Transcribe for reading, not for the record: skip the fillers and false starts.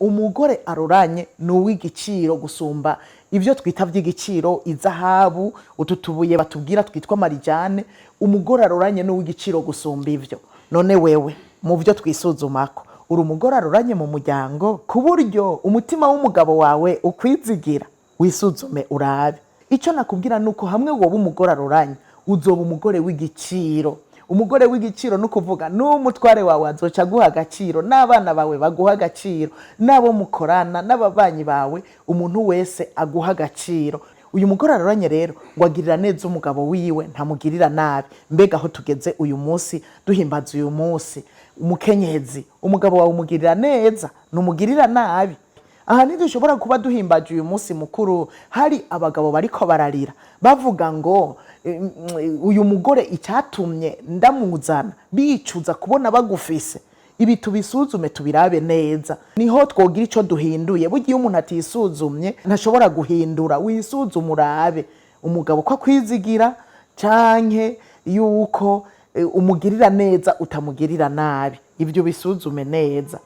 Umugore aroranye ni uw'igiciro gusumba ibyo twita by'igiciro, izahabu, utu tubuye batubwira twitwa marijane. Umugore aroranye ni uw'igiciro gusumba ibyo. None wewe, mu byo twisuzumako, uri umugore aroranye mu muryango ku buryo umutima w'umugabo wawe ukwizigira? Wisuzume urabe. Icyo nakubwira ni uko hamwe woba umugore aroranye, uzoba umugore w'igiciro. Umugore w'igiciro ni ukuvuga n'umutware wawe azoca aguha agaciro, n'abana bawe baguha agaciro, n'abo mukorana, n'ababanyi bawe, umuntu wese aguha agaciro. Uyu mugore aroranye rero ngo agirira neza umugabo wiwe, ntamugirira nabi. Mbega aho tugeze uyu munsi, duhimbaza uyu munsi, umukenyezi, umugabo wawe umugirira neza, numugirira nabi? Aha ntidushobora kuba duhimbaje uyu munsi mukuru hari abagabo bariko bararira bavuga ngo uyu mugore icyatumye ndamuzana, bicuza kubona bagufise. Ibi tubisuzume, tubirabe neza, niho twogira ico duhinduye. Burya iyo umuntu atisuzumye ntashobora guhindura. Wisuzume urabe umugabo ko akwizigira, canke yuko umugirira neza, utamugirira nabi. Ibyo bisuzume neza.